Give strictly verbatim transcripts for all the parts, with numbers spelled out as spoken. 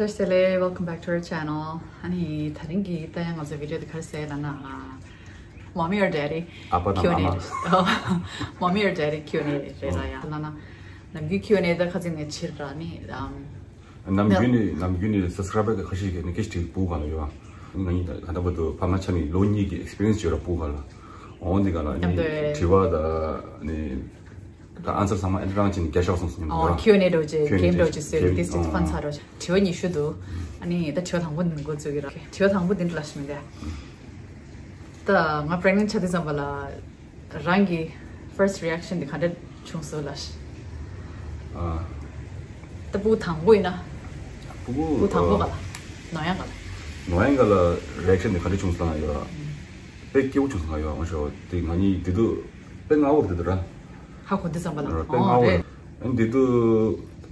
བཀྲ་ཤིས་བདེ་ལེགས། Welcome back to our channel. ཨ་ནི་དེ་རིང་གི་ད་ཡང་ང་ཚོའི་video་དེ་ག་རེ་ཟེར་ལབ་ན། Mommy or Daddy ཨ་ཕ་དང་ཨ་Q and A མ། Mommy or Daddy Q and A རེད་ལ་ཡ་ལབ་ན། ནམ་རྒྱུན་Q and A ད་ཁ་ཚིག་ནས་ཕྱིར་ར་ནི། ནམ་རྒྱུན་ནས་ནམ་རྒྱུན་ནས་subscriber ཁ་ཤས་ཀྱིས་ནི་སྐད་ཆ་དྲིས་སྤུ་གུ་སྒང་ལ་ཡོད། ང་གཉིས་ད་ལྟ་བར་དུ་ཕ་མ་ཆ་ནས་ལོ་གཉིས་ཀྱི་experience ཡོད་ར་སྤུ་གུ་སྒང་ལ། འོ་འདི་སྒང་ལ་ནི་མཉམ་དུ་དྲི་བ་ད་ནི་ད་answer ཚང་མ་ཨེ་འདྲ་རང་བྱས་ནས་རྒྱབ་ཤོག་གསུངས་སོང་། མཉམ་དུ་ཨོ་ར་Q and A འདྲ་བོ་བྱས། Q and A game འདྲ་བོ་བྱས་བྱས་game this is བྱས་fun ཨོ་ཚར་ར། དྲི་བ་ཉི་ཤུ་འདུག་ཨ་ནི་ད་དྲི་བ་དང་པོ་འདི་འགོ་འཛུགས་ཀྱི་ར། དྲི་བ་དང་པོ་འདི་འདྲ་ལ་ཞིག་མིན་ཏེ། ད་ང་pregnant ཆགས་དུས་ཙམ་པ་ལ་རང་གི་first reaction འདི་ག་འདྲ་བྱུང་སོང་ལ། ཨ། ད་སྤུ་གུ་དང་པོ་ཡིན་ན། སྤུ་གུ་སྤུ་གུ་དང་པོ་ག་ལ། ནོར་ཡང་ག་ལ། ནོར་ཡང་ག་ལ་reaction འདི་ག་འདྲ་བྱུང་སོང་ལ་ཡོད། དཔེ་སྐྱིད་པོ་བྱུང་སོང་ང་ཡོད། ཨང་ཤོ་དེ་ང་གཉིས་དེ་དུས་དཔེ་སྔ་པོ་རེད་དེ་ར། ཧ་གོ་དུས་ཙམ་པ་ལ། དཔེ་ཨོ་སྔ་པོ་རེད། རེད། ཨ་ནི་དེ་དུས་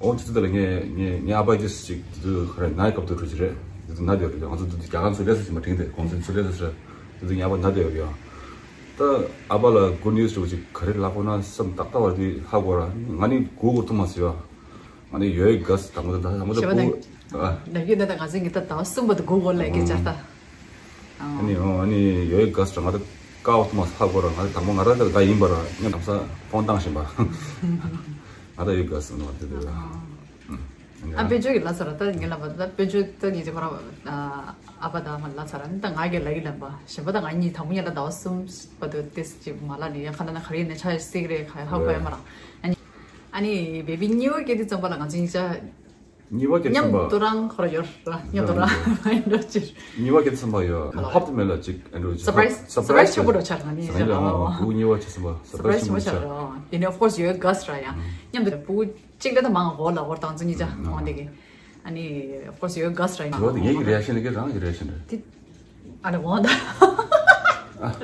ཨོ་དེ་དུས་ལ་ངས་ངས་ངའི་ཨ་ཕ་ཅིག་ཅིག་དེ་དུས་ཧ་རེ་ན་སྐབས་དུ་འགྲོ་གི་རེད། དེ་དུས་ན་དེ་རེད། ང་ཚོ་དེ་དུས་རྒྱ་གར་ཚོ་ལས་ས་ཞིག་མ་དྲན་དེ་གོང་ཚོ་ཚོ་ལས་ས་རེད། དེ་དུས་ངའི་ཨ་ཕ་ན་དེ་ཡོད་ཡ། ད་ཨ་ཕ་ལ་good news འདྲ་བོ་ཅིག་ག་རེ་ལབ་དགོས་ན་བསམ་ཏག་ཏག་བར་དེ་ཧ་གོ་ར། ང་ནི་གོ་གོ་ཐུབ་མ་སོང་ཡ། ང་ནི་ཡོད་ག་ས་དང་པོ་དང་ད་དང་པོ་ཞེ་པོ་དང་ཨ། ནམ་རྒྱུན་ད་ལྟ་ང་ཚོའི་ཉི་ཟླ་ཟླ་བ་གསུམ་པ་དུ་སྒུག་དགོས་ལས་ཀྱི་ཅག་ད། ཨ་ནི་ཨོ་ཨ་ནི་ཡོད་ག་ས་ང་ད་ཀའོ་ཐུ་མ་ཧ་གོ་ར། ང་ད་དང་པོ་ང་ར་ད་ད་ཡིན་པ་ར། ངས་དམ་ས་ཕོན་བཏང་བཞིན་པ། ང་ད་ཡོད་ག་ས་ནོ་དེ་དེ་ར། ཨ་དཔལ་འབྱོར་གྱི་ལ་ཚ་ར་ད་ངས་ལབ་པ་ད་དཔལ་འབྱོར་ད་ཉི་ཟླ་ཁོ་ར་ཨ་ཕ་ད་མ་ལ་ཚ་ར་ནི་ད་ང་གི་ལ་ཡི་ལབ་པ་ཞེ་པོ་ད་ང་གཉིས་དང་པོ་ཉི་ཟླ་ཟླ་བ་གསུམ་པ་དུ་ཏེ་ཅི་མ་ལ་ནི་ཡ་ཁ་ན་ན་ག་རེ་ནས་ཆ་ཡི་སིག་རེ་ག་ཧ་གོ་ཡ་མ་ར། ཨ་ནི། ཨ་ནི་བེ་བི་གཉིས་པ་སྐྱེས་དུས་ཙམ་པ་ལ་ང་ཚོ་གཉིས་ཆ་གཉིས་པ་སྐྱེས་ཙམ་པ། མཉམ་དུ་རང་ཁོ་ར་ཡོད་ར། མཉམ་དུ་རང་ཡིན་འགྲོ་ཕྱིར། གཉིས་པ་སྐྱེས་ཙམ་པ་ཡོད། ཧ་ལ་ཧབ་ཏུ་མེད་ལ་ཅིག་ཨེ་འགྲོ་ཅིག་surprise surprise surprise ཆེན་པོ་འགྲོ་ཆགས་ང་གཉིས་ཆ་ཨ་ཨ་ཨ་ཨ། བུ་གཉིས་པ་སྐྱེས་ཙམ་པ་surprise surprise ཆེན་པོ་ཆགས་ཆགས་ར། ཡིན་ནའི་of course ཡོད་ག་ས་ར་ཡ། མཉམ་དུ་བུ་གཅིག་ལ་ད་མང་གོ་ལ་འོར་དང་ཚོ་གཉིས་ཆ་འོང་དེ་གི། ཨ་ནི་of course ཡོད་ག་ས་ར་ཡ། དེ་བ་དེ་ངེད་ཀྱི་reaction ལ་ཀྱི་རང་གི་reaction རེད། དེ། ཨ་ནི་འོང་ད།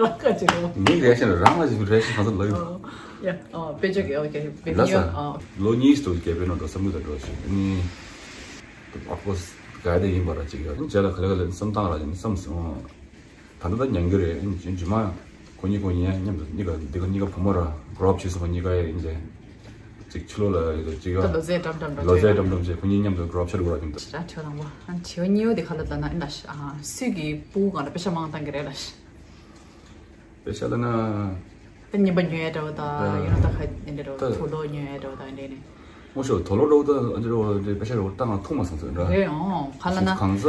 རང་ག་ཅི་རེད། ངའི་reaction རང་ལ་reaction གང་ཚོད་ལ་ཡོད། ཡ། ཨོ་དཔེ་བརྗོད་ཀྱི་ཨོ་ཁེ་བེ་ལ་ས་ཡོད་ཨོ། ལོ་གཉིས་སུ་རྒྱལ་པོའི་ནང་དུ་བསམ་བློ་དང་འགྲོ་ཞིག་ནི། of course ག་དེ་ཡིན་པ་ར་ཅིག་ཡོད། རྗེས་ལ་ག་ལེ་ག་ལེ་བསམ་སྟངས་ར་ཅིག་བསམ་སོང་། ད་ནི་ད་ཉན་གི་རེད། རྗེས་མ་ཁོ་གཉིས་ཁོ་གཉིས་མཉམ་དུ་གཉིས་ཀ་འདི་ག་གཉིས་ཀ་བུ་མོ་ར་grow up བྱས་སོང་། གཉིས་ཀ་ཡིན་ཅེ། ཅིག་ཕྱི་ལོགས་ལ་ཅིག་ཡོད། ད་ལོ་ཚད་འགྲམ་འགྲམ་འགྲོ་ལོ་ཚད་འགྲམ་འགྲམ་བྱས་ཁོ་གཉིས་མཉམ་དུ་grow up བྱེད་དགོས་ར་མཉམ་དུ། ར་ཁྱོད་དང་པོ་ཨ་ཁྱོད་གཉིས་པོ་དེ་ཁ་ལ་ད་ན་ཨིན་ལ་ཤ་ཨ་སུས་ཀྱི་སྤུ་གུ་གང་ལ་པེ་ཤ་མང་བཏང་གི་རེད་ལ་ཤ། པེ་ཤ་ལ་ན། ད་ཉིན་པ་ཉོ་ཡ་འདྲ་བོ་ད་ཡིན་ན་ད་ཁ་ཡིན་འདྲ་འདྲ་བོ་ད་དུག་ལོག་ཉོ་ཡ་འདྲ་བོ་ད་ཡིན་འདྲ་ནི། མོ་ཤོ་དུག་ལོག་འདྲ་བོ་ད་འདྲ་བོ་དེ་པེ་ཤ་འདྲ་བོ་ད་ང་ཐུག་མ་སོང་ཚོད་འདྲ། རེད་ཨོ་ཁ་ལ་ན། གང་ས་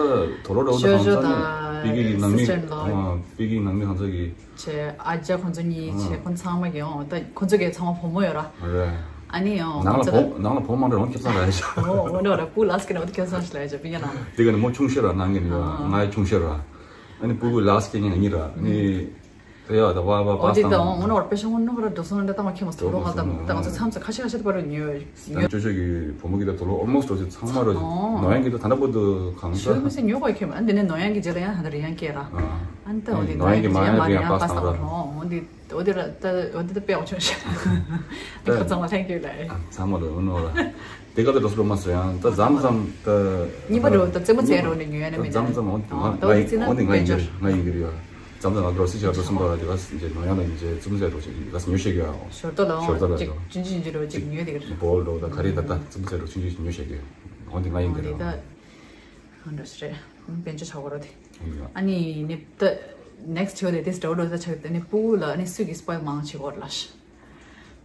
དུག་ལོག་འདྲ་བོ་ད་གང་ས་ནི་པི་ཀི་གི་ནང་མི་ཨ་པི་ཀི་ནང་མི་གང་ས་གི་བྱས་ཨ་ཅག་ཁོང་ཚོ་གཉིས་བྱས་ཁོང་ཚང་མ་གི་ཡོང་ད་ཁོང་ཚོ་གི་ཚང་མ་བུ་མོ་ཡོད་ར། རེད། ཨ་ནི་ཡོང་ནང་ལ་ཁོང་ཚོ་བུ་ནང་ལ་བུ་མང་འདྲ་ཡོང་ཁེབས་སང་ར་ཡ་ཤ། ཨོ་འོ་འདྲ་ར་སྤུ་ལ་སི་ཀི་ན་འོ་ཁེབས་སང་ཤ་ལ་ཡ་ཤ་པི་ཉ་ན། དེ་ག་ནི་མོ་ཆུང་ཤོས་ར་ནང་གི་ནི་ཡོད་ང་ཆུང་ཤོས་ར། ཨ་ནི་སྤུ་གུ་ལ་སི་ཀི་ངེད་གཉིས་ར་ནི། དེ་ཡ་ད་བ་བ་བ་འོ་དེ་ད་སྟངས་འོ་འོ་ནོ་ར་པེ་ཤ་འོ་ནོ་ར་འགྲོ་སོང་འདྲ་ད་མ་ཁེ་མ་སོ་ལོ་ག་ད་ད་ང་ཚོ་མཚམས་སུ་ཁ་ཤས་ཁ་ཤས་ད་པ་ར་ཉོས། ད་ཅོ་ཅོ་གི་བུ་མོ་གི་ད་དུག་ལོག་almost འགྲོ་ཚེ་ཚང་མ་ར་ཅིག་ཨོ། ནོར་ཡང་གི་ད་ད་ད་པོ་དུ་གང་ས། ཞོ་མི་སེ་ཉོ་གོ་ཁེ་མ་ཨ་འདི་ནས་ནོར་ཡང་གི་རྗེས་ལ་ཡང་ཧ་ད་རི་ཡང་སྐྱེ་ར། ཨ་ཨ་ནི་ད་འོ་དེ་ནོར་ཡང་གི་མ་ཡང་གི་རི་ཡང་པ་སང་ར། ཨོ་འོ་འདི་འོ་དེ་ར་ད་འོ་དེ་ད་པེ་ཨོ་ཆོ་ཤ། དེ་ཁ་ཚང་མ་thank you ལ། ཚང་མ་ར་འོ་ནོ་ར། དེ་ག་ད་འགྲོ་སོ་ལོ་མ་སོ་ཡང་ད་ཛམ་ཛམ་ད། གཉིས་པ་ར་ད་རྩེད་མོ་རྩེ་རོགས་ནས་ཉོ་ཡ་ན་མི་འདུག་ཛམ་ཛམ་འོ་དེ་ང་ད་འོ་དེ་ང་རྩེད་ན་འོ་དེ་ང་ཡིན་གི་རེད་ང་ཡིན་གི་རེད་ཡ། ཙམ་ཙམ་ང་གྲོ་སི་ཆ་གྲོ་སུམ་པ་ལ་དེ་ག་སེ་ཉོ་ཡང་ལ་ཉིན་ཆེ་ཙུམ་ཟེར་གྲོ་ཆེ་ག་སེ་ཉོ་ཤེས་གི་ཡ། ཞོར་ཏོ་ལ་ཞོར་ཏོ་ལ་ཅིག་ཡོ་ཅུང་ཅུང་ཅུང་ཅུང་ཅིག་ཉོས་དེ་ག་སེ། བོལ་འགྲོ་ད་ག་རེ་ད་ད་ཙུམ་ཟེར་གྲོ་ཆུང་ཆུང་ཅིག་ཉོ་ཤེས་གི། འོ་དེ་ང་ཡིན་གི་རེད། ད་གང་འདྲ་ཞིག་རེད་དཔལ་འབྱོར་ཆ་གོ་རོ་དེ། ཨ་ནི་ནི་ད་next ཆོ་དེ་དེ་འདྲ་འགྲོ་ད་ཆ་དེ་ནི་སྤུ་གུ་ལ་ནི་སུས་གི་སྤོལ་མང་ཆེ་གོ་ར་ལ་ཤ།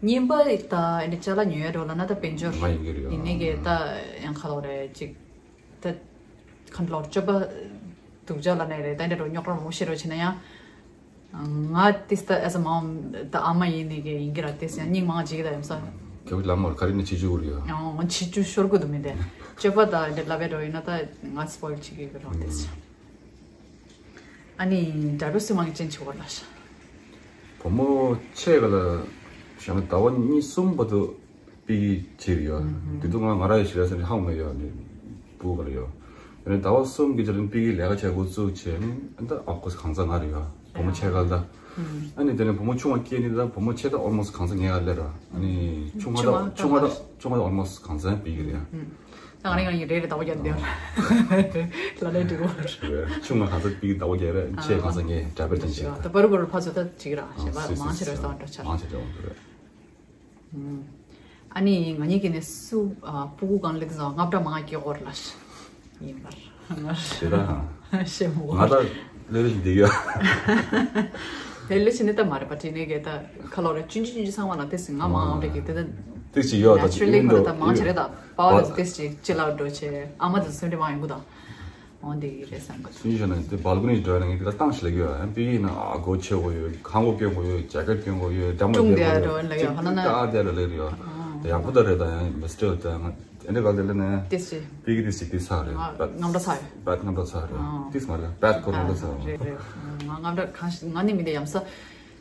གཉིས་པ་ད་ནི་ཅ་ལག་ཉོ་ཡ་འགྲོ་ལ་ན་ད་དཔལ་འབྱོར་ང་ཡིན་གི་རེད། ཡིན་ནི་གི་ད་ཡང་ཁ་ལོ་རེད་ཅིག་ད་ཁ་ལོ་སྤྱོད་པ། སྡུག་ཅག་ལ་ནས་རེད་ད་འདྲ་རོ་རྙོག་ར་མང་པོ་ཤེས་རོ་བྱེད་ན་ཡང་། ང་ཏིས་ད་as a mom ད་ཨ་མ་ཡིན་ནི་གི་ཡིན་གི་ར་ཏིས་ཡང་སྙིང་མང་བྱེད་གི་ད་ཡིན་ས། ཁྱོད་ལ་མོར་ག་རེ་ནི་བྱེད་རྒྱུ་རེད་ཡ། ང་བྱེད་རྒྱུ་ཤོར་གི་འདུག་མི་དེ། སྤྱོད་པ་ད་འདྲ་ལབ་པའི་རོ་ཡིན་ན་ད་ང་སྤོལ་བྱེད་གི་རོ་ཏིས། ཨ་ནི་འདྲ་པོ་སུ་མང་གི་ཅན་ཆེ་བ་ལ་ཤ། བུ་མོ་ཆེ་ག་ལ་ཞང་ཟླ་བ་གཉིས་གསུམ་བར་དུ། པི་ཀི་བྱེད་ཀྱི་ཡོད། དེ་དུས་ང་ང་རང་ཡི་ཞི་ལ་སེམས་ཧང་མེད་ཡོད་ནི་སྤུ་གུ་ལ་ཡོད། དེ་ནས་ཟླ་བ་གསུམ་གྱི་རྗེས་ལ་པི་ཀི་ལས་ཀ་བྱེད་འགོ་བཙུགས་བྱས་ནི་ཨ་ད་ཨོ་ཁོ་གང་ཟག་ང་རེ་ཡོད་བུ་མོ་ཆེ་ག་ལ་ད། ཨ་ནི་དེ་ནས་བུ་མོ་ཆུང་བ་སྐྱེས་ནི་ད་བུ་མོ་ཆེ་ད་almost གང་ཟག་ངའི་ཨ་ལེ་ར། ཨ་ནི་ཆུང་བ་ད་ཆུང་བ་ད་ཆུང་བ་ད་almost གང་ཟག་པི་ཀི་རེད་ཡ། ད་ང་རང་ང་རང་ཡི་རེ་རེ་ཟླ་བ་བརྒྱད་འདེབས་ལ་ལས་འགྲིག་གོ། ཆུང་བ་གང་ཟག་པི་ཀི་ཟླ་བ་བརྒྱད་རེད་ཆེ་གང་ཟག་ངའི་འདྲ་པར་ཅན་ཞིག་ད་པར་གོར་ཕ་ཚོ་ད་ཅིག་ར་ཞེས་པ་མང་ཆེ་རེ་ཟ་འདྲ་ཆ་མང་ཆེ་རེ་འདྲ་རེད། ཨ་ནི་ང་གཉིས་ཀྱི་ནི་སུ་ཨ་སྤུ་གུ་གང་ལེགས་ཟ་ལྔ་བརྒྱ་མང་སྐྱེ་གོ་ར་ལ་ཤ། ཡིན་པར། དེ་ད་ཤེས་མོ། ང་ད་ལོས་ལོས་ཤིག་འདི་ཡོད། དེ་ལོས་ཤིག་ནི་ད་མ་རེད་པ། དེ་ནས་གས་ད་ཁ་ལོ་རེ་ཆུང་ཆུང་ཆུང་ཆུང་ཚང་མ་ལ་དེ་སྲིད་ང་མང་ཨང་རེད་གི་དེ་ད། དེ་ཅི་ཡོད་ད་naturally་ཁོ་ད་ད་མང་ཆེ་རེད་ད། པ་བ་ད་དེ་ཅི་ཅི་ལ་འགྲོ་ཆེ་ཨ་མ་ད་སུན་འདྲེ་མང་ཡོང་གི་ད། འོ་འདི་རེད་བསམ་གི་འདུག་སུན་ཞོ་ན་དེ་balcony་འགྲོ་ཡ་ན་ངས་དེ་ལ་བཏང་ཞིག་ལ་གི་ཡོད། ཨ་པི་ཡི་ན་ཨ་གོ་ཆེ་གོ་ཡོད། ཁང་གོ་སྐྱོན་གོ་ཡོད། ཇེ་ཀེ་ཊི་སྐྱོན་གོ་ཡོད། འདྲ་མ་ཀྲུང་འདྲ་དེ་ལ་ཡོད་ཧ་ན་ན་ད་དེ་ལ་ལེ་རེད་ཡོད། ཡག་པོ་ད་རེད་ད། ཡང་མི་སྟེར་ད་ང་ཨེ་འདྲ་ག་དེ་ལ་ནས་དེ་ཅི་པི་གི་དེ་ཅི་དེ་ཚ་རེད། ང་རྔམ་འདྲ་ཚ་ཡོད། པད་རྔམ་འདྲ་ཚ་རེད། དེ་སྨ་རེད། པད་ཁོ་རྔམ་འདྲ་ཚ་རེད། རེད་རེད། ང་རྔམ་འདྲ་གང་ཞིག་ང་ནི་མི་འདི་ཡམ་ས་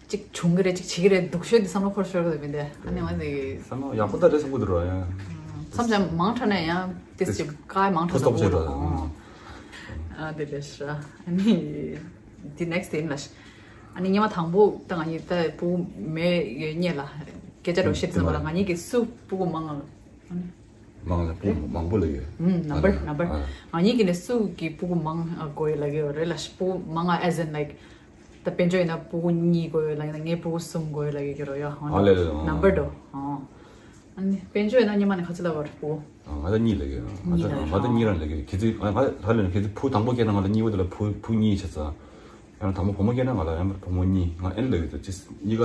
ཅིག་བྱུང་གི་རེད། ཅིག་བྱེད་ཀྱི་རེད་འདུག་ཤོད་དེ་བསམ་བློ་འཁོར་ཤོར་གི་འདུག་མི་འདི་ཨ་ནི་ང་ནི་བསམ་བློ་ཡག་པོ་ད་རེད་བསམ་གི་འདུག་རོ། ཡང་མཚམས་མཚམས་མང་དྲགས་ནས་ཡང་དེ་ཅི་ཀའི་མང་དྲགས་ད་ཕུ་སྟོབས་ཆེ་འགྲོ་ད། ཨ་དེ་རེད་ཤ། ཨ་ནི་དེ་next་དེ་ཡིན་ལ་ཤ། ཨ་ནི་སྙེ་མ་དང་པོ་ད་ང་གཉིས་ད་སྤུ་གུ་མེད་ཡོད་སྙེ་ལ་སྐད་ཆ་རོ་བཤད་དུས་ཙམ་པ་ལ་ང་གཉིས་ཀྱི་སུ་སྤུ་གུ་མང་ང་། མང་ལ་སྤུ་མང་པོ་ལ་ཡོད། ཨུམ་number number ང་གཉིས་ཀྱི་ནས་སུ་གི་སྤུ་གུ་མང་དགོས་ཡོད་ལ་ཡོད་རེད་ལ་ཤ། སྤུ་གུ་མང་ང་as in like ད་དཔལ་འབྱོར་ཡིན་ན་སྤུ་གུ་གཉིས་དགོས་ཡོད་ལ་ཡིན་ན་ངའི་སྤུ་གུ་གསུམ་དགོས་ཡོད་ལ་ཡོད་ཀྱི་རོ་ཡོད། ཨ་ལེ་ལེ། ཨོ། number་དོ། ཨོ། ཨ་ནི་དཔལ་འབྱོར་ཡིན་ན་སྙེ་མ་ནས་ག་ཚོད་ལ་བར་སྤུ་གུ། ང་ད་གཉིས་ལ་ཡོད། ང་ད་གཉིས་ལ་ང་ད་གཉིས་རང་ལ་ཡོད། ཁྱེད་ཚོས་ང་ད་ལ་ཁྱེད་ཚོས་བུ་དང་པོ་སྐྱེས་ན་ང་ལ་གཉིས་པ་དེ་ལ་བུ་བུ་གཉིས་བྱས་ཙང་། ཡང་དང་པོ་བུ་མོ་སྐྱེས་ན་ང་ལ་ཡང་བུ་མོ་གཉིས། ང་ཨེན་ལ་ཡོད་དོ་ཅི་གཉིས་ཀ་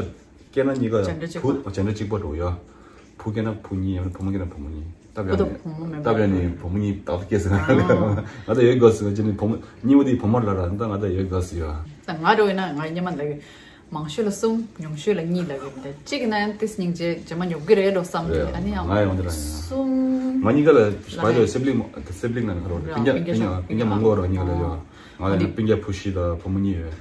སྐྱེས་ན་གཉིས་ཀ་ཡང་བུ་ཇེན་ཌར་གཅིག་པ་འགྲོ་ཡ། བུ་སྐྱེས་ན་བུ་གཉིས། ཡང་བུ་མོ་སྐྱེས་ན་བུ་མོ་གཉིས། སྟབས་ཡག་ནས་སྟབས་ཡག་ནས་བུ་མོ་གཉིས་ཏག་ཏག་སྐྱེས་སོང་ང་ད་ཡོད་དགོས་སོང་ཅི་ནས་བུ་མོ་གཉིས་པ་དེ་བུ་མོ་ལ་ར་ད་ང་ད་ཡོད་དགོས་སོང་ཡ། ད་ང་འགྲོ་ཡིན་ན་ང་སྙེ་མ་ལ་ཡོད། མང་ཤོས་ལ་གསུམ། ཉུང་ཤོས་ལ་གཉིས་ལ་ཡོད་མི་འདུག་གཅིག་ཡིན་ན་ཡང་ཏིས་སྙིང་རྗེ་རྗེས་མ་ཉོབ་ཀྱི་རེད་ལོ་བསམ་རེད། ཨ་ནི་ཡང་ང་ཡང་འདི་ར་ཡིན། གསུམ། ང་གཉིས་ཀ་ལ་སྤ་ཡོད་སིབ་ལིང་སིབ་ལིང་ན་ཁ་རོ་སྤུན་ཀྱག་སྤུན་ཀྱག་སྤུན་ཀྱག་མང་པོ་ར་གཉིས་ཀ་ལ་ཡོད། ང་ལ་ཡང་སྤུན་ཀྱག་བུ་བཞི་དང་བུ་མོ་གཉིས་ཡོད།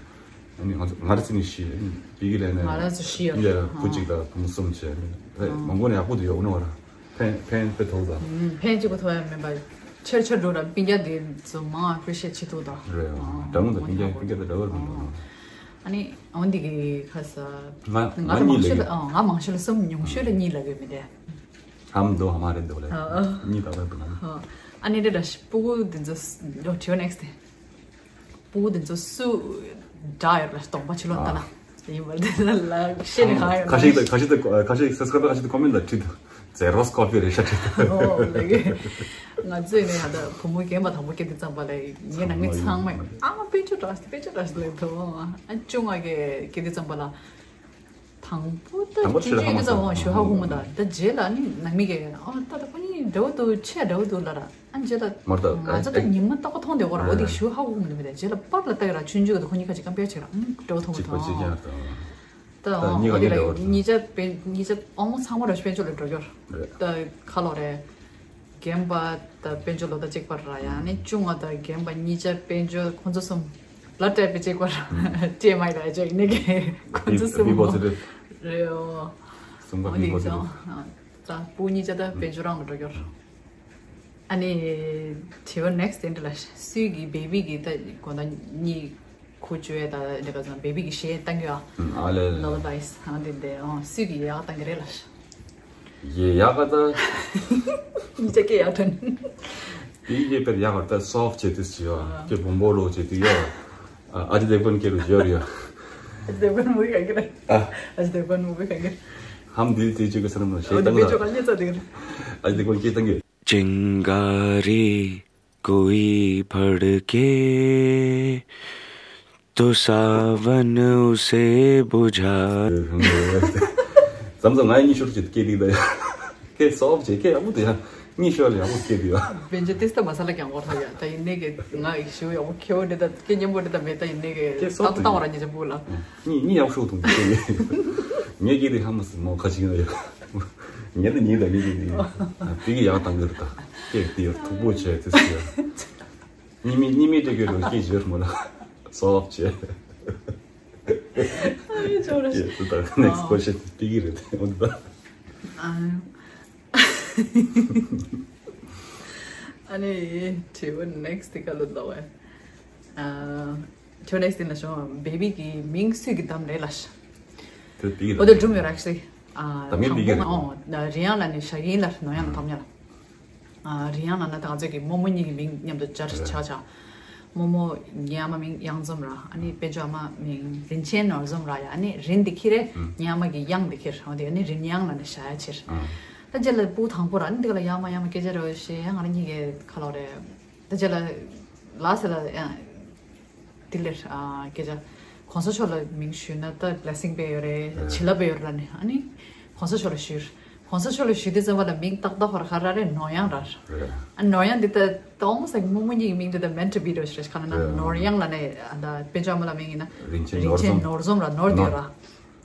ཨ་ནི་ང་ཚོ་ང་ར་ཚོ་ནི་བཞི། ཨ་ནི་བི་གི་ལས་ནས་ང་ར་ཚོ་བཞི་ཡོད། སྤུན་ཀྱག་བུ་གཅིག་དང་བུ་མོ་གསུམ་བྱས། ཨ་ནི་མང་པོ་ནས་ཡག་པོ་འདུག་ཡོད་ནོ་ར། ཕན་ཕན་དཔེ་ཐོགས་དང་། ཕན་གཅིག་པ་ཐོགས་ཡ་མིན་པ། ཆེར་ཆེར་འགྲོ་ར་སྤུན་ཀྱག་དེ་ཚོ་མང་appreciate་བྱེད་ཐུབ་དང་། རེད། འདྲ་མོ་དང་སྤུན་ཀྱག་སྤུན་ཀྱག་དང་འདྲ་བར་མི་འགྲོ། ཨ་ནི་འོན་འདི་གི་ཁ་ས། ང་ང་ད་མང་ཤོས་ལ་ཨ་ང་མང་ཤོས་ལ་གསུམ། ཉུང་ཤོས་ལ་གཉིས་ལ་གི་མི་དེ། ཧམ་འདུག་ཧ་མ་རེད་འདུག་ལེ། གཉིས་དག་པ་འདུག་ང་ནི། ཨ་ནི་རེད་ར་སྤུ་གུ་འདི་ཚོ་འགྲོ་དྲི་བ་next་དེ། སྤུ་གུ་འདི་ཚོ་སུ་འདྲ་ཡོད་ལ་གདོང་པ་ཕྱི་ལོགས་ལྟ་ན། ཡིན་པར་དེ་ལ་ཤེས་ནས་གང་ཡོད་ཁ་ཤས་ཀྱིས་ཁ་ཤས་ཀྱིས་ཁ་ཤས་subscriber་ཁ་ཤས་ཀྱིས་comment་ལ་བྲིས་འདུག་ཛེ་རོ་སྐོར་པི་རེད་ཤག་བྲིས་འདུག་ཨོ་ལེ་གི། ང་ཚོས་ནས་ཡང་ད་བུ་མོ་རྒན་པ་དང་པོ་སྐྱེས་དུས་ཙམ་པ་ལ་ངའི་ནང་མི་ཚང་མས་ཨ་མ་དཔལ་འབྱོར་འདྲ་ཞིག་དཔལ་འབྱོར་འདྲ་ཞིག་ལབ་འདུག་ཨ་བཅོ་ལྔ་གི་སྐྱེས་དུས་ཙམ་པ་ལ། དང་པོ་ད་དང་པོ་ཆུང་ཆུང་ཡིན་དུས་ཙམ་པ་ཞུ་ཧ་གོ་མི་འདུག་ད་རྗེས་ལ་ནི་ནང་མི་གིས་ཨ་ད་ད་ཁོ་གཉིས་འདྲ་བོ་འདུག་ཆེ་འདྲ་བོ་འདུག་ལབ་ར། ཨ་རྗེས་ལ་མ་ད་ང་ཚོ་ད་ཉི་མ་ལྟ་གོ་མཐོང་བསྡད་གོ་ར། འོ་དེ་ཞུ་ཧ་གོ་གི་མི་འདུག་མི་དེ་རྗེས་ལ་པར་ལ་ལྟ་གི་ར། ཆུང་ཆུང་གི་ཁོ་གཉིས་ཁ་ཅིག་ཀམ་པེར་བྱེད་ར། ཨང་འདྲ་བོ་མཐོང་གི་འདུག་ཅིག་ཀྱང་ད་ད་ཨང་གཉིས་ཀ་འོ་དེ་གཉིས་འདྲ་ལ་བོ་འདུག་གཉིས་ཆ་དཔེ་གཉིས་ཆ་ཨང་ཚང་མ་ར་དཔལ་འབྱོར་ལ་འགྲོ་གི་ར། ད་ཁ་ལོ་རེད། རྒན་པ་ད་དཔལ་འབྱོར་ལོ་ད་གཅིག་པ་ར། ཡང་ནི་ཆུང་བ་ད་རྒན་པ་གཉིས་ཆ་དཔལ་འབྱོར་ཁོང་ཚོ་གསུམ་ལ་སྤྲད་པའི་གཅིག་པ་ར། སྤྲད་མ་ཡོད་ཡ་ཅོ་ཡིན་ནི་གི་ཁོང་ཚོ་གསུམ་མོ་རེད་ཨོ། གསུམ་ཀ་མི་པོ་ཚོ་རེད། ད་སྤུ་གཉིས་ཆ་ད་དཔལ་འབྱོར་རང་ལ་འགྲོ་གི་ར། ཨ་ནི་དྲི་བ་next་དེ་འདྲ་ལ་སུས་ཀྱི་baby་གི་ད་གོ་ན་གཉིས་ཁུ་བཅོས་ད་འདྲ་ག་ཚང་baby་གི་གཞས་བཏང་གི་ཨ། ཨ་ལེ་ལེ། Lullabies་ཨ་འདི་འདི་ཨོ་སུས་ཀྱི་ཡག་བཏང་གི་རེད་ལ། ཡེ་ཡག་ག་ད། གཉིས་ཆ་སྐད་ཡག་ཐོན། དེ་ཡེ་པེར་ཡག་ག་ད་soft་བྱེད་དུས་ཡོ་ཀྱེ་བུམ་པོ་ལོ་བྱེད་དུས་ཡོ། ཨ་ཨ་ཇི་དེ་ཀོན་སྐད་རུ་བརྗོད་ཡོ། ཨ་ཇི་དེ་ཀོན་movie་ག་གི་རེད། ཨ་ཨ་ཇི་དེ་ཀོན་movie་ག་གི་རེད། ཧམ་དེ་དེ་ཅིག་གི་སར་མ་ཤེས་ཨ་དེ་བཏང་གི་ད། ཨ་ཇི་དེ་ཀོན་སྐད་བཏང་གི། चिंगारी कोई भड़के तो सावन उसे बुझा। ཙམ་ཙམ་ང་གཉིད་ཤོར་གྱི་སྐད་འདི་ད་ཡ། སྐད་སོབ་བྱས་སྐད་ཡག་པོ་འདུག་ཡ། གཉིད་ཤོར་ལ་ཡག་པོ་སྐད་འདུག་ཡ། བན་ཆོས་ཏིས་ད་མ་ས་ལ་ཀྱང་འོར་ཐག་ཡ། ད་ཡིན་ནའི་གི་ང་ཞུ་ཡག་པོ་ཁེ་བོ་འདི་ད་སྐད་སྙན་པོ་འདི་ད་མེད། ད་ཡིན་ནའི་གི་སྐད་སོབ་ད་ད་བཏང་བ་ར་ཉི་ཆ་སྤུ་ལ། གཉིད་གཉིད་ཡག་ཤོག་ཐུང་གི་སྐད་ངའི་སྐད་འདི་ཧ་མ་སི་མོ་ཁ་ཅིག་ན་ཡ། ཉན་ད་ཉིན་ད་ཉིན་གྱི་ཉིན། དེ་གི་ཡག་བཏང་གི་རེད་ད། སྐད་དེ་ཡོད་མཐུག་པོ་བྱས་དེ་སུ་ཡ། གཉིད་མི་གཉིད་མི་སྤྲད་གི་རོ་སྐད་བརྗོད་མོ་ལ། སོབ་བྱས། ཨ་ནི་ཅོ་རེ། ཡེ་སུ་ད་next question་དེ་གི་རེད་དེ་འོན་ད། ཨ་ནི་དྲི་བ་next་དེ་ག་ལ་ལོ་བས། ཨ། ཁྱོད་next་དེ་ན་ཤོང་baby་གི་མིང་སུས་ཀྱི་བདམས་རེད་ལ་ཤ། དེ་དེ་ཡིན་ཨོ་དེ་སྒྲུང་ཡོད་ར་actually། ཨ་ད་མིང་དེ་གི་རེད། ཨོ་ན་རི་ཡང་ལ་ནི་ཤ་ཡིན་ལ་ནོ་ཡང་ལ་དམ་ཉ་ལ། ཨ་རི་ཡང་ལ་ན་ད་ང་ཚོ་གི་རྨོ་མོ་གཉིས་ཀྱི་མིང་མཉམ་དུ་སྦྱར་ཆ་ཆ། རྨོ་མོ་ངའི་ཨ་མ་མིང་གཡང་འཛོམས་ར། ཨ་ནི་དཔལ་འབྱོར་ཨ་མ་མིང་རིན་ཆེན་ནོར་འཛོམས་ར་ཡ། ཨ་ནི་རིན་དེ་ཁྱེར་རེ་ངའི་ཨ་མ་གི་གཡང་དེ་ཁྱེར་ཨོ་དེ་ཨ་ནི་རིན་གཡང་ལ་ནི་ཤ་ཡ་ཕྱིར། ད་རྗེས་ལ་སྤུ་དང་པོ་ར་ཨ་ནི་དེ་ག་ལ་ཡ་མ་ཡ་མ་སྐད་ཆ་རེ་བ་ཤེས་ཡ་ང་ར་གཉིས་ཀའི་ཁ་ལོ་རེད། ད་རྗེས་ལ་ལ་ཟེར་ལ་ཡང་དེ་ལས་ཨ་སྐད་ཆ་གོང་ས་མཆོག་ལ་མིང་ཞུས་ན་ད་བི་ལེ་སིང་སྤེལ་ཡོད་རེད། བྱིན་རླབས་སྤེལ་ཡོད་རེད་ལབ་ནས། ཨ་ནི་གོང་ས་མཆོག་ལ་ཞུས། གོང་ས་མཆོག་ལ་ཞུས་དུས་ཙམ་པ་ལ་མིང་ཏག་ཏག་ཧོར་ཁ་ར་རེད། ནོར་གཡང་ར། རེད། ཨ་ནོར་གཡང་འདི་ད་almost like རྨོ་མོ་གཉིས་ཀྱི་མིང་འདི་ད་meant to be རེད་ཤག་ཁ་ན་ན་རེད། ནོར་གཡང་ལབ་ནས་ཨ་ད་དཔེ་ཆ་མོ་ལ་མིང་ཡིན་ན་རིན་ཆེན་རིན་ཆེན་ནོར་འཛོམས་ར། ནོར་དེ་ར།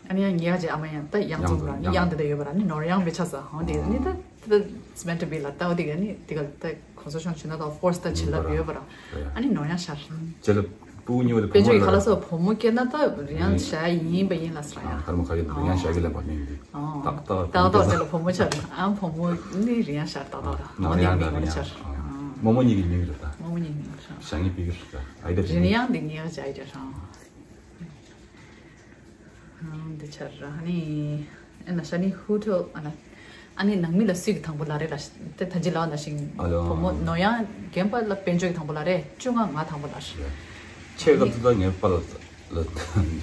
ཨ་ནི་ཡང་ཉེ་ཡ་ཅེ་ཨ་མ་ཡང་ད་གཡང་འཛོམས་ར། ཨ་ནི་གཡང་དེ་ད་ཡོད་པ་ར། ཨ་ནི་ནོར་གཡང་བེ་ཆ་ས་ཧོ་དེ་ཨ་ནི་ད་ད་it's meant to be ལ་ད་འོ་དེ་ཨ་ནི་དེ་ག་ད་གོང་ས་མཆོག་ཞུས་ན་ད་of course ད་བྱིན་རླབས་ཡོད་པ་ར། ཨ་ནི་ནོར་གཡང་ཤར། ཇེ་ལ་སྤུ་གུ་གཉིས་པ་དེ་དཔེ་ཆ་གི་ཁ་ལ་སོ་བུ་མོ་སྐྱེས་ན་ད་རིན་གཡང་བྱ་ཡིན་པ་ཡིན་ལ་སྲ་ཡ། ཁར་མོ་ཁ་ཡོད་རིན་གཡང་བྱ་གི་ལེན་པ་མིན་འདི། ཏག་ཏག་ཏག་ཏག་ཇེ་ལ་བུ་མོ་ཆར། ཨ་བུ་མོ་ནི་རིན་གཡང་ཤར་ཏག་ཏག་ར། ནོར་གཡང་ད་རིན་གཡང་ཤར། རྨོ་མོ་གཉིས་ཀྱི་མིང་རེད་ད། རྨོ་མོ་གཉིས་མིང་ཤར། བྱ་ངའི་པི་ཀི་རེད་ད། ཨའི་ད་རིན་གཡང་འདི་ངའི་ཅ་ཨའི་ད་ར། འདི་ཆར་ཨ་ནི་ཨ་ན་ཤ་ནི་ཧུ་ཐོ་ཨ་ན་ཨ་ནི་ནང་མི་ལ་སུས་ཀྱི་དང་པོ་ལ་རེ་ལ་དེ་ཐ་ཇི་ལ་ན་ཤིང་ཨ་ལོ། བུ་མོ་ནོར་གཡང་རྒན་པ་ལ་དཔལ་འབྱོར་གྱི་དང་པོ་ལ་རེ། བཅུ་ལྔ་ང་དང་པོ་ལ་རེ། ཆེ་སྐབས་དུ་ད་ངའི་པ་ལ་ཟླ་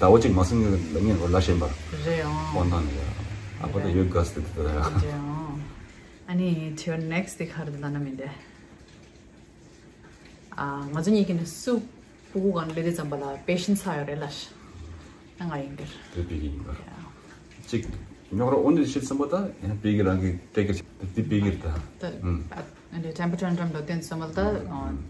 བ་གཅིག་མ་སོང་ངས་ལ་ངས་ལ་ཤེས་པ། རེད་ཨང་། དཔོན་དང་ནི་ཡ་ཨ་ཕ་ད་ཡོད་དགའ་སི་དེ་དེ་ད་ཡ། རེད་ཨང་། ཨ་ནི་དེ་next དེ་ག་རེ་ལ་ན་མིན་ཏེ། ང་ཚོ་གཉིས་ཀྱི་ནི་སུ་སྤུ་གུ་གང་སླེབས་དུས་ཙམ་པ་ལ་patient ཚ་ཡོད་རེད་ལ་ཤི། ང་ཡིན་གྱི་རེད། དེ་པི་ཀི་ཡིན་པ། གཅིག་རྙོག་ར་འོ་འདི་ཤེས་ཙམ་པ་ད་ཡང་པི་ཀི་རང་གི་take care་དེ་པི་ཀི་རེད་ད། ད་ཨ་འདི་temper tantrum་ལ་བརྟེན་ཙམ་པ་ལ་ད་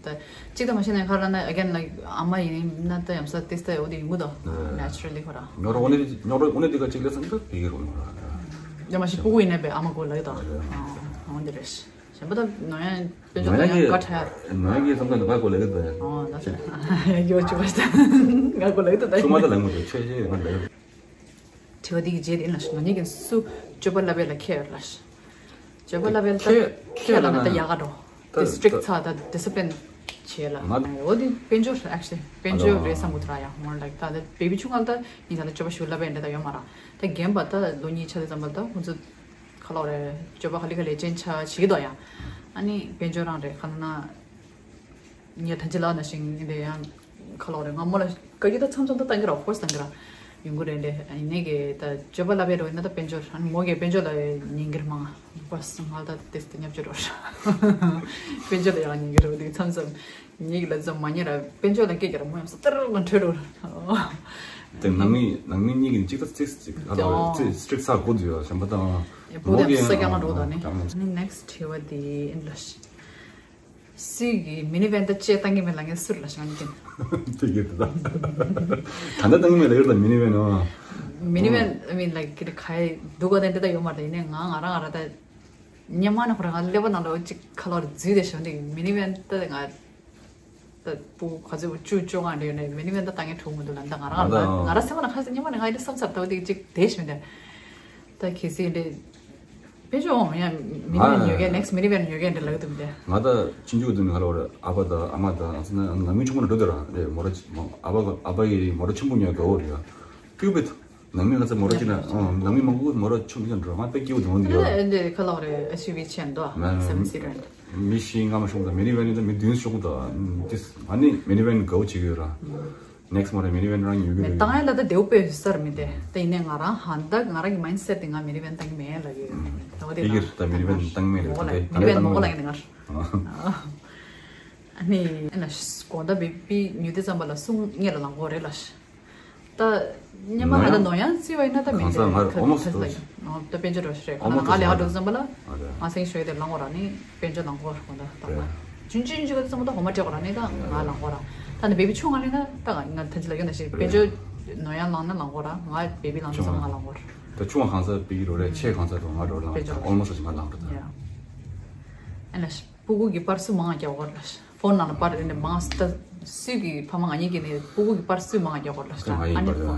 ད་གཅིག་ད་མ་ཤེས་ན་ཁ་ལ་ན་again like ཨ་མ་ཡིན་ན་ད་ཡང་ས་ཏིས་ད་འོ་དེ་ཡིན་གྱི་འདུག naturally ཁོ་ར། རྙོག་ར་འོ་འདི་རྙོག་ར་འོ་འདི་དེ་ག་གཅིག་སླེབས་ཙམ་ད་པི་ཀི་རུ་ཡོང་ར། ད་མ་ཤེས་སྤུ་གུ་ཡིན་ན་པའི་ཨ་མ་གོ་ལ་ཡོད་ད། འོ་འདི་རེད། གཞན་པ་ད་ནོར་གཡང་དཔེ་ཆ་ནོར་གཡང་གི་ཡང་དཀའ་ཁྲ་ཡ། ནོར་གཡང་གི་བསམ་ཚུལ་ནི་ང་གོ་ལེ་གི་འདུག་ཡ། ཨོ་ན་ཚོད་ཡོ་ཆུ་བ་ཤ་ང་གོ་ལེ་གི་འདུག་ད་ཆུང་མ་ད་ལེ་མོ་དེ་ཆོས་ཆོས་ཡོད་མ་ལེ། དྲི་བ་འདི་གི་རྗེས་དེ་ན་ང་གཉིས་ཀྱིས་སུ་སྤྱོད་པ་བསླབ་པའི་ལ་ཁྱད་ཡོད་ལ་ཤ། སྤྱོད་པ་བསླབ་པའི་ལ་ད་ཁྱད་ཁྱད་ལ་ན་ད་ཡག་ག་འགྲོ། ད་ད་strict ཚ་ད་discipline བྱེད་ལ། ང་འོ་དེ་དཔལ་འབྱོར་actually དཔལ་འབྱོར་རེད་བསམ་གི་འདུག་ར་ཡ། more like ད་baby ཆུང་ང་ད་ཡིན་ཙང་ད་སྤྱོད་པ་ཞུ་བསླབ་པའི་འདྲ་ད་ཡོད་མ་ར། ད་རྒན་པ་ད་ལོ་གཉིས་ཆ་དེ་ཙམ་པ་ད་ཁོང་ཚོ། ཁ་ལོག་རེད། སྤྱོད་པ་ག་ལེ་ག་ལེ་ཅན་ཆ་བྱེད་ཀྱི་འདུག་ཡང་། ཨ་ནི་དཔལ་འབྱོར་རང་རེད་ཁ་ན་ན། ངས་ཐན་ཅི་ལགས་ན་ཞིང་འདི་ཡང་ཁ་ལོག་རེད། ང་མོ་ལ་བཀའ་བཀྱོན་ད་མཚམས་མཚམས་ད་བཏང་གི་ར། of course་བཏང་གི་ར། ཡོང་གི་རེད་ལེ། ཡིན་ནའི་གི་ད་སྤྱོད་པ་བསླབ་པའི་རོ་ཡིན་ན་ད་དཔལ་འབྱོར་ཨ་ནི་མོ་གི་དཔལ་འབྱོར་ལ་ཉན་གི་ར་མ། of course་ང་ད་ཏེ་ཏེ་ཉབ་ཅོ་རོ་ར། དཔལ་འབྱོར་ལ་ཡང་ཉན་གི་ར་འདི་མཚམས་མཚམས་ཉིག་ལ་ཙམ་མ་ཉན་ར་དཔལ་འབྱོར་ལ་སྐད་ཀྱི་ར་མོ་ཡང་སོ་ཏར་ང་འཕྲོད་རོ་ར། དེ་ནང་མི་ནང་མི་གཉིས་ཀྱི་གཅིག་ད་གཅིག་གཅིག་ཧ་ལོ་གཅིག་strict་ཚ་དགོས་འདུག་ཡ་གཞན་པ་དང་། ཡ་བུ་མོ་དེ་གི་ཡང་ས་ཀྱང་ང་འགྲོ་དང་ནི། ཀྱང་ནི་next་དྲི་བ་དེ་ཨིན་ལ་ཤི། སུས་ཀྱི་minivan་ད་ཅེ་བཏང་གི་མེད་ལ་ངས་སུར་ལ་ཤང་གིན། དེ་གི་ད་ད་ད་བཏང་གི་མེད་ལ་ཡོད་ལ་minivan་ཨ། minivan I mean like་གི་ཁའི་འདུག་ག་དེ་འདི་ད་ཡོད་མ་རེད། ཡིན་ནའི་ང་ང་རང་ང་རང་ད་ཉི་མ་ནི་ཁོ་རང་ང་ཀླད་པ་ནང་ལ་ཅིག་ཁ་ལོར་འཛུལ་དེ་ཤོད་འདི་minivan་ད་ང་། ད་སྤུ་གུ་ག་ཚོད་བཅུ་བཅོ་ལྔ་འདྲ་ཡོད་ནའི་མི་ནི་ཝན་ད་ལྟ་ངན་གྲུང་མི་འདུག་ལ། ད་ང་རང་ང་ད་ང་རང་སེམས་ནང་ཁ་སང་ཉི་མ་ནས་ང་ཡི་བསམ་ཚར་ད་བ་དེ་གཅིག་དེ་ཞིག་མི་འདུག་ད་གལ་སྲིད་འདྲ་དཔེ་ཆ་འོང་ཡང་མི་ནི་ཝན་ཉོ་གས་next་མི་ནི་ཝན་ཉོ་གས་འདྲ་ལབ་འདུག་མི་འདུག་ང་ད་ཆུང་ཆུང་དུས་ནས་ང་ལ་བར་ཨ་ཕ་དང་ཨ་མ་དང་ང་ཚོ་ནང་མི་ཆུང་མ་ནས་འགྲོ་དེ་རང་རེད། མོ་ར་ཨ་ཕ་ཨ་ཕ་ཡི་མོ་ར་ཆེན་པོ་ཉོ་དགའ་བོ་རེད་ཡ། ཁྱོད་བེད། ནང་མི་ང་ཚོ་མོ་ར་ཅི་ན་ཨང་ནང་མི་མང་པོ་མོ་ར་ཆུང་ཆུང་འགྲོ་ང་དཔེ་སྐྱིད་པོ་འདུག་འདི་ཡོད། ཨ་འདི་ཁ་ལོག་རེད། ཨེ་སི་ཡུ་ཝི་ཆེན་འདུག་ཨ། མ་སེ་བེན་སི་ཊར་འདི། མི་བཞི་ལྔ་མ་ཤོང་ད་མི་ནི་ཝན་ནི་ད་མི་བདུན་ཤོང་ད་ཏིས་ཨ་ནི་མི་ནི་ཝན་དགའ་བོ་བྱེད་ཀྱི་ཡོད་ར། ནེག་སི་མོ་ར་མི་ནི་ཝན་རང་ཉོ་གི་མི་རེད། བཏང་ཡ་ལ་ད་དེའུ་དཔེ་སར་མི་དེ་ད་ཡིན་ནའི་ང་རང་ཧན་ད་ང་རང་གི་མའིན་སེ་ཊི་དེ་ང་མི་ནི་ཝན་བཏང་གི་མེད་ལ་གི་ད་བ་དེ་ཕ་གིར་ད་མི་ནི་ཝན་བཏང་མེད་རེད། མོ་ད་ལ་དེ་མི་ནི་ཝན་མོ་གོ་ལ་ཡིན་ནི་ང་ར། ཨ་ནི་ཨ་ན་དགོང་ད་བེ་བི་ཉོ་དུས་ཙམ་པ་ལ་སུ་ངེད་ལ་ལང་གོ་རེད་ལ། ད་སྙན་མ་ང་ད་ནོར་གཡང་བརྩི་བ་ཡིན་ན་ད་མི་གང་ཟག་ང་ཁ་almost ཁ་ལ་ཡིན། ད་དཔལ་འབྱོར་རོ་ཞེས་རེད། ང་ལ་ང་ལས་ཀ་འགྲོ་ཙམ་པ་ལ་ང་སེང་ཤོས་དེ་ལང་གོ་ར་ནི་དཔལ་འབྱོར་ལང་གོ་ར་གོ་ད་ད་ང་ཆུང་ཆུང་ཆུང་ཙམ་པ་ད་འོ་མ་སྤྲད་གོ་ར་ནི་ད་ང་ལང་གོ་ར། ད་ནི་བེ་བི་ཆུང་ང་ལས་ན་ད་ང་ཐ་ཅི་ལ་ཡོད་ན་ཞེས་དཔལ་འབྱོར་ནོར་གཡང་ལང་ན་ལང་གོ་ར། ང་བེ་བི་ལང་ན་ཙམ་ང་ལང་གོ་ར། ད་ཆུང་བ་གང་ཟག་བེ་བི་རོ་རེད། ཆེ་གང་ཟག་རོ་ང་རོ་ལང་དཔལ་འབྱོར་almost ང་ལང་ར་ད། ཨ་ན་ཤ། སྤུ་གུ་གི་པར་སུ་མང་ང་རྒྱག་གོ་ར་ལ། ཕོན་ནང་ལ་པར་རེ་ནས་མང་ས་སུས་ཀྱི་ཕ་མ་ང་གཉིས་ཀྱི་ནས་སྤུ་གུ་གི་པར་སུས་མང་ང་རྒྱག་གོ་ར་ལ། ང་ཡིན་ཨ་ནི་པར་ཕོན་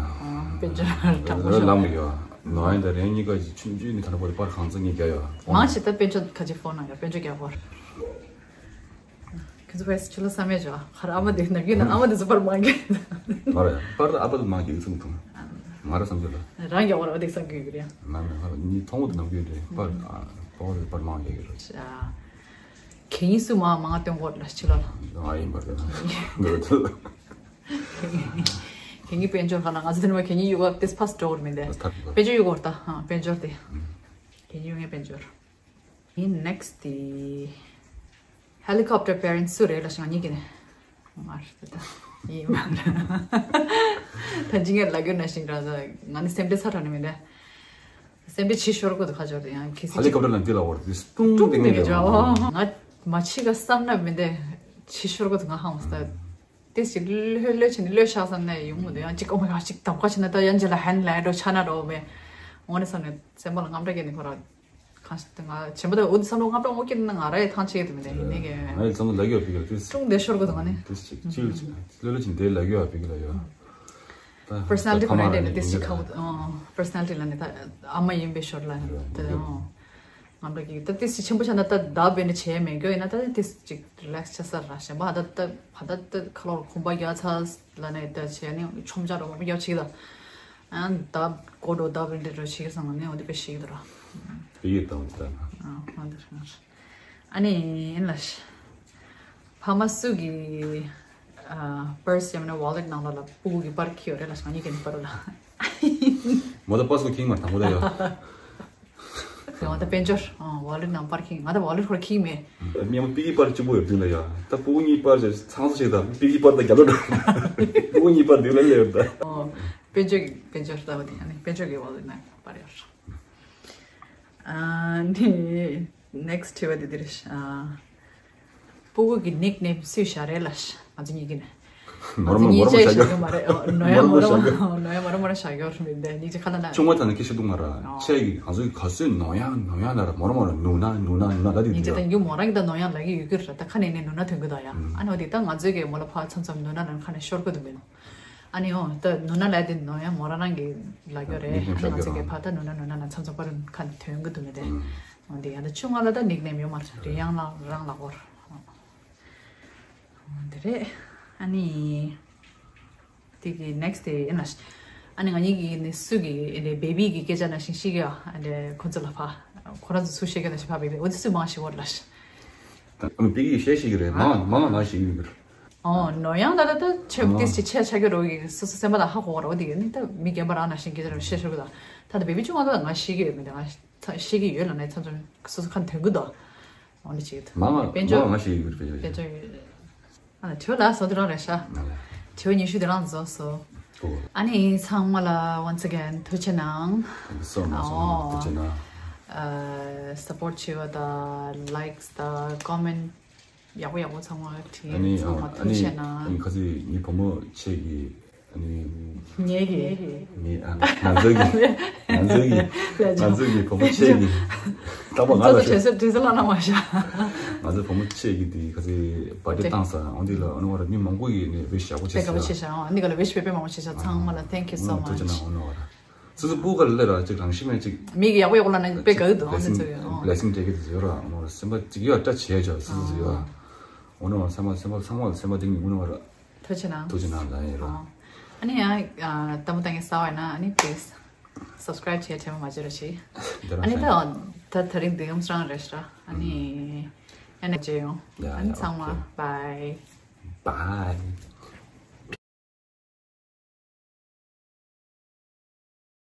དཔལ་འབྱོར་དྲང་པོ་ལ་ཤོག་ལམ་ཡོད། ནོ་ཡིན་ད་རེ་གཉིས་ཀ་ཅིག་ཆུང་ཆུང་ནས་ཐ་ན་པོ་དེ་པར་གང་ཚང་གཉིས་རྒྱག་ཡོད། མང་ཆེ་ད་དཔལ་འབྱོར་ཁ་ཅིག་ཕོན་ནང་ཡོད། དཔལ་འབྱོར་རྒྱག་གོ་ར། ཁྱེད་ཚོ་ཕ་ཡས་ཆུ་ལ་བསམ་མེད་ཅོ་ཁར་ཨ་མ་དེ་ནག་གི་ན་ཨ་མ་དེ་ཚོ་པར་མང་གི། མ་རེད་པར་ཨ་པ་དེ་མང་གི་ཚུགས་ཐུང་། ང་ར་བསམ་ཚུལ་ལ། རང་རྒྱག་གོ་ར་བ་དེ་བསམ་གི་ཡོད་རེད། མ་མ་ཧ་ལ་ནི་མཐོང་བོ་དེ་ནག་གི་ཡོད་རེད། པར་ཨ་པ་དེ་པར་མང་གི་ཡོད་རེད། གད་སྙིགས་སུ་མ་མང་སྟོན་གོ་ལ་ཕྱི་ལ། ང་ཡིན་པར་དེ་ན། གད་སྙིགས་དཔལ་འབྱོར་ག་ན་ང་ཚོ་དེ་ནི་མ་གད་སྙིགས་གཡུག་པ་དེ་ཕ་སི་ཌོར་མིན་ཏེ། དཔལ་འབྱོར་གཡུག་གོ་ར་ད་ཧ་དཔལ་འབྱོར་དེ། གད་སྙིགས་གཡུག་ངའི་དཔལ་འབྱོར། ཡིན་next དེ། Helicopter parents སུ་རེད་ལབ་ཤག་ང་གཉིས་ཀྱིས་ནི། ང་རེད་ད། ཡིན་མ་རེད། ད་ཅི་ངས་ལབ་རྒྱུ་ན་ཤིང་ར་ད་ང་ནི་སེམས་ཁྲལ་ཚ་དྲགས་ནི་མིན་ད། སེམས་ཁྲལ་ཆེ་ཤོར་གོ་ད་ཁ་ཅོར་ད་ཡང་ཁི་སི་ཧེ་ལི་ཀོབ་ཊར་ལ་འདི་ལ་འོར་དེ་སྟུང་ཏིང་ཏིང་ཏིང་ཏིང་ཏིང་ཏིང་ང་མ་ཕྱི་ག་བསམ་ན་མིན་ད་ཆེ་ཤོར་གོ་ད་ང་ཧང་སྟ། ཏིས་ཅིག་ལྷོད་ལྷོད་བྱས་ནས་ལྷོད་ཤག་བསམ་ནས་ཡོང་མི་འདུག་ཡང་ཅིག་ཨོ་མའི་ག་ཅིག་དམ་ཁ་བྱས་ན་ད་ཡང་རྗེས་ལ་ཧན་ལའི་འགྲོ་ཆ་ན་འགྲོ་བས། འོ་ནས་བསམ་ནས་སེམས་པ་ལ་དངངས་སྐྲག་སྐྱེས་ནས་ཁོ་ར་གང་ཞིག་ང་ཆེན་པོ་དང་འུ་ཚོ་བསམ་བློ་དངངས་སྐྲག་ངོ་སྐྱེས་ན་ང་ར་ཡི་ཐང་ཆད་ཀྱི་འདུག་མི་འདུག་ཡིན་ནའི་གི་ང་ཡི་ཚང་མ་ལ་གཡོ་བི་ག་ཏིས་ཀྲུང་བདེ་ཤོར་གོ་འདུག་ང་ནི། ཏིས་ཅིག་ཅིལ་ཅིག་ལོ་ལོ་ཅིག་འདི་ལ་གཡོ་བི་ག་ལ་ཡོད། པར་སོ་ནལ་ཊི་མ་རེད་ནས་ཏིས་ཅིག་ཁག་པོ་འདུག་པར་སོ་ནལ་ཊི་ལ་ནི་ད་ཨ་མ་ཡིན་པའི་ཞོར་ལ་ད། ངམ་ར་གི་ད་ཏིས་ཅིག་ཆེན་པོ་ཆགས་ན་ད་ད་བེ་ནི་བྱས་མེད་རྒྱུ་ཡིན་ན་ད་ཏིས་ཅིག་རི་ལེག་སི་ཆགས་ས་ར་ཞེན་པ་ཧ་ད་ད་ཧ་ད་ད་ཁ་ལོར་གོམ་པ་རྒྱག་ཚར་ལ་ནས་ད་བྱས་ནས་ཆོམ་ཆ་རོ་མ་རྒྱག་ཅིག་ད་ཨ་ད་གོ་འགྲོ་ད་བེ་འདི་རོ་ཞིག་སང་ནས་འོ་དེ་པེ་ཞིག་ད་ར་ཡིད་དང་ད་ཨ་ཧ་ད་ར་ཨ་ནི་ཡིན་ལ་ཕ་མ་སུ་གི་པར་སི་ཡང་ན་ཝོ་ལེ་ཊི་ནང་ལ་ལ་སྤུ་གུ་གི་པར་ཁྱེར་ཡོད་རེད་ལ་ཞང་ཉིད་ཀྱི་པར་ལ་མོ་ད་པར་སི་ཁྱེར་མ་དང་པོ་ད་ཡོད། ང་ད་དཔལ་འབྱོར། ཨ། ཝོ་ལེ་ཊི་ནང་པར་ཁེངས། ང་ད་ཝོ་ལེ་ཊི་ཁོ་ར་ཁེངས་མེད། སྨྱོ་པི་ཀི་པར་གཅིག་པོ་ཡོད་དུས་ལ་ཡ། ད་སྤུ་གུ་གཉིས་པར་ཅིག་ཚང་ས་ཞིག་དང་པི་ཀི་པར་ད་རྒྱབ་ལ་འགྲོ། སྤུ་གུ་གཉིས་པར་དུས་ལ་ལེ་ཡོད་ད། ཨོ། དཔལ་འབྱོར་གྱི་དཔལ་འབྱོར་ལྟ་བུ་དེ་ཨ་ནི་དཔལ་འབྱོར་གྱི་ཝོ་ལེ་ཊི་ནང་པར་ཡོད། ཨ་ནི་ནེག་སི་ཊི་དྲི་བ་དེ་འདི་རེད། ཨ། སྤུ་གུ་གི་ནིག་ནེམ་སུས་བཞག་རེད་ལ། ང་ཚོ་གཉིས་ཀྱིས་ནི། ང་ཚོ་གཉིས་ཆ་བཞག་གི་མ་རེད། ཨོ། ནོ་ཡ་མོ་ར་མོ་ར་ནོ་ཡ་མོ་ར་མོ་ར་བཞག་གི་ཡོད་རེད་མི་འདི་གཉིས་ཆ་ཁ་ན་ན། ཆུང་མ་ཐ་ན་ཁྱི་ཤི་འདུག་མ་ར། ཨོ། ཁྱེད་ཀྱིས་ང་ཚོ་ག་ཚོད་ནོ་ཡ་ནོ་ཡ་ལ་ར་མོ་ར་མོ་ར་ནུ་ན་ནུ་ན་ནུ་ན་ལ་དེ་གཉིས་ཆ་ད་རྒྱུ་མོ་རང་གི་ད་ནོ་ཡ་ལ་གི་ཡོད་གི་ར་ད་ཁ་ནས་ནི་ནུ་ན་ཐོན་གི་ད་ཡ། ཨ་ནི་འོ་དེ་ད་ང་ཚོས་གི་མོ་ལ་ཕ་མཚམས་མཚམས་ནུ་ན་ལ་ཁ་ནས་ཤོར་གི་འདུག་མི་ནོ། ཨ་ནི་ཨོ་ད་ནུ་ན་ལ་དེ་ནོ་ཡ་མོ་ར་རང་གི་ལ་གི་རེད། ཨ་ནི་ང་ཚོས་གི་ཕ་ད་ནུ་ན་ནུ་ན་ན་མཚམས་མཚམས་པར་ཁ་ནས་ཐོན་གི་འདུག་མི་དེ། འོ་འདི་ཡང་ད་ཆུང་ང་ལ་ད་ནིག་ནེམ་ཡོད་མ་རེད། རི་ཡང་ལ་རང་ལ་གོར། འོ་འདི་རེད། ཨ་ནི། དེ་གི་ནེག་སི་ཊི་དེ་ཡིན་ལ། ཨ་ནི་ང་གཉིས་ཀྱི་ནི་སུ་གི་ཨ་ནི་བེ་བི་གི་སྐད་ཆ་ནང་བཞིན་ཤེས་ཀྱི་ཡོད། ཨ་ནི་ཁོ་ཚོ་ལ་ཕ། ཁོ་རང་ཚོ་སུ་ཤེས་ཀྱི་ནང་བཞིན་ཕ་བེ་བི་འོ་དེ་སུ་མང་ཤེས་བོར་ལ། ཨ་ནི་བེ་བི་གི་ཤེས་ཤེས་ཀྱི་རེད། མང་མང་ང་ཤེས་ཀྱི་ཡོད། ཨོ་ནོ་ཡང་ད་ད་ད་ཆེ་ཏིས་ཅི་ཆེ་ཆ་གི་རོ་གི་སོ་སོ་སེམས་པ་ལ་ཧ་གོ་བ་རོ་དེ་གི་ནི་ད་མི་རྒན་པ་རང་ནང་བཞིན་སྐད་ཆ་རོ་ཤེས་ཤོར་གི་ད། ད་ད་བེ་བི་ཆུང་ང་ད་ང་ཤེས་ཀྱི་ཡོད་མི་ད་ང་ཤེས་ཀྱི་ཡོད་ལ་ནི་མཚམས་མཚམས་སོ་སོ་ཁ་ནས་ཐོན་གི་འདུག་འོ་ནི་ཅིག་ད། མང་ང་དཔལ་འབྱོར་མང་ང་ཤེས་ཀྱི་ཡོད་དཔལ་འབྱོར་དཔལ་འབྱོར་ཡོད། ཨ་ནི་དྲི་བ་ལ་སོ་དེ་རང་རེད་ཤག་ང་ལ། དྲི་བ་ཉི་ཤུ་དེ་རང་རྫོགས་སོ། ཨོ། ཨ་ནི་ཚང་མ་ལ་once again ཐུགས་རྗེ་གནང་། Thank you so much. ཨོ། ཐུགས་རྗེ་གནང་། ཨ། སཔོར་ཊི་བྱས་པ་དང་ལའིཀ་སི་དང་ཀོ་མེན་ཊི་ཡག་པོ་ཡག་པོ་ཚང་མ་བྲིས། ཨ་ནི་ཚང་མ་ཨ་ཐུགས་རྗེ་གནང་། ཨ་ནི་ཁ་སང་ངའི་བུ་མོ་ཁྱེད་ཀྱིས་ཨ་ནི། ངེད་ཀྱི། ངེད་ཨ་ང་ཚོ་གི་ང་ཚོ་གི་ང་ཚོ་གི་བུ་མོ་ཁྱེད་ཀྱིས་རྟག་པར་ང་ལ་ང་ཚོ་དྲན་གསོ་དྲན་གསོ་བླངས་གནང་བ་ཤག་ང་ཚོའི་བུ་མོ་ཁྱེད་ཀྱིས་དེ་ག་ཚོད་བར་ཐི་ཌེ་བཏང་ས་འོ་འདི་ལ་འོ་ནི་བར་མི་མང་པོ་ཡིས་ནི་ཝིཤ་ཡག་པོ་བྱས་ས། དཔེ་དགའ་པོ་བྱས་ཤག་འོ་འདི་ག་ལ་ཝིཤ་དཔེ་དཔེ་མང་པོ་བྱས་ཤག་ཚང་མ་ལ་thank you so much. ཐུགས་རྗེ་གནང་། འོ་ནི་བར་སོ་སོ་སྤུ་ག་ལ་ལས་ར་ཅིག་རང་ཤི་མེད་ཅིག་མི་གི་ཡག་པོ་ཡག་པོ་ལ་ནི་དཔེ་དགའ་གི་འདུག་འོ་ནི་ཚོ་ཡོད། ཨོ། blessing་སྤྲད་ཀྱི་འདུག་ཟེར་ར་འོ་ནི་བར་སེམས་པ་ཅིག་ཡོད་སྐྲ་བྱས་ཆོག་སོ་སོ་ཡོད། འོ་ནི་བར་སེམས་པ་སེམས་པ་ཚང་མ་ལ་སེམས་པ་གཏིང་ནས་འོ་ནི་བར་ཐུགས་རྗེ་གནང་། ཐུགས་རྗེ་གནང་ལ་ཡིན་ར། ཨོ། ཨ་ནི་ཡང་ཨ་ལྟད་མོ་ལྟ་མཁན་གསར་པ་ཡིན་ན་ཨ་ནི་please subscribe བྱེད་ཐལ་མོ་མ་བརྗེད་རོགས་བྱེད། ཨ་ནི་ད་ད་དེ་རིང་འདི་ཡོངས་རང་རེད་ཤག་ཨ་ནི་ཨ་ནི་མཇལ་ཡོང་། ཨ་ནི་ཚང་མ་bye. Bye.